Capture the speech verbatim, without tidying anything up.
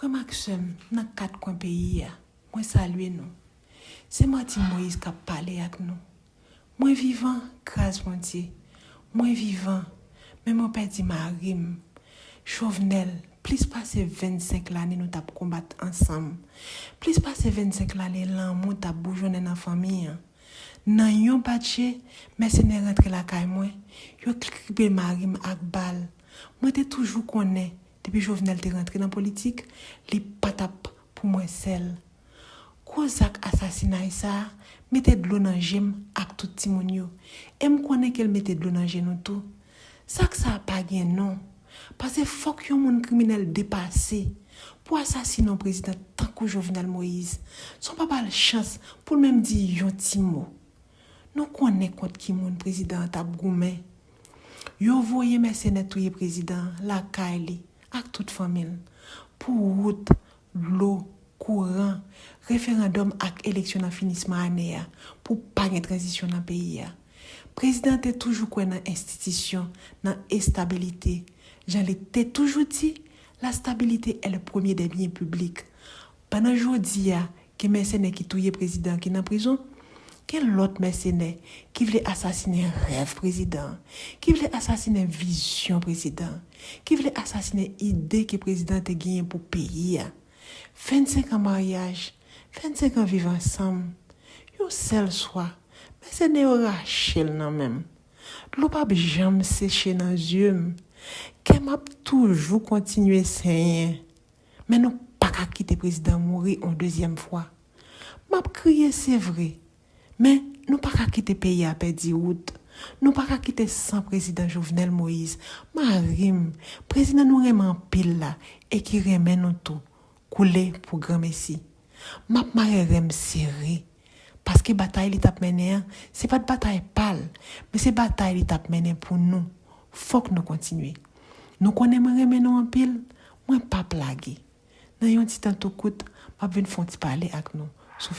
Frè m ak sè m nan kat kwen peyi a, mwen salye nou. Se Martine Moïse k ap pale ak nou. Mwen vivan, gras Bondye. Mwen vivan, men mwen pèdi mari m. Jovenel, plis pase vennsenk lane nou t ap konbat ansanm. Plis pase vennsenk lane lanmou t ap boujonnen nan fanmi an. Nan yon batje, mèsenè rantre lakay mwen, yo kripe mari m ak bal. Mwen te toujou konnen, depi Jovenel te rantre nan politik, li pa t ap pou mwen sèl. Gwo zak asasinay sa a mete dlo nan je m ak tout timoun yo. E m konnen ke l mete dlo nan je nou tou. Zak sa a pa gen non. Paske fòk yon moun kriminèl depase pou asasine yon prezidan tankou Jovenel Moïse, san w pa ba l chans pou l menm di yon ti mo. Nou konnen kont ki moun prezidan an t ap goumen. Yo voye mèsenè touye prezidan an lakay li ak tout fanmi l pou wout, dlo, kouran, referandòm ak eleksyon nan finisman ane a pou pa gen tranzisyon nan peyi a. Prezidan an te toujou kwè nan enstitisyon, nan estabilite. Jan li te toujou di, la stabilité est le premier des biens publics. Pandan jodi a, gen mèsenè ki touye prezidan ki nan prizon, gen lòt mèsenè ki vle asasinen rèv prezidan, ki vle asasinen vizyon prezidan, ki vle asasinen ide ke prezidan te genyen pou peyi a. Vennsenk an maryaj, vennsenk an viv ansanm, yon sèl swa, mèsenè yo rache l nan men m. Dlo p ap janm seche nan zye m. Kè m ap toujou kontinye senyen. Men nou pa ka kite prezidan mouri yon dezyèm fwa. M ap kriye, se vre. Men nou pa ka kite peyi a pèdi wout. Nou pa ka kite san prezidan Jovenel Moïse, mari m, prezidan nou renmen anpil la e ki renmen nou tou, koule pou granmesi. M ap mare ren m sere. Paske batay li t ap mennen an, se pa t batay pa l, men se batay li t ap mennen pou nou. Fòk nou kontinye. Nou konnen mwen renmen nou anpil, mwen p ap lage. Nan yon ti tan tou kout, m ap vin fè yon ti pale ak nou sou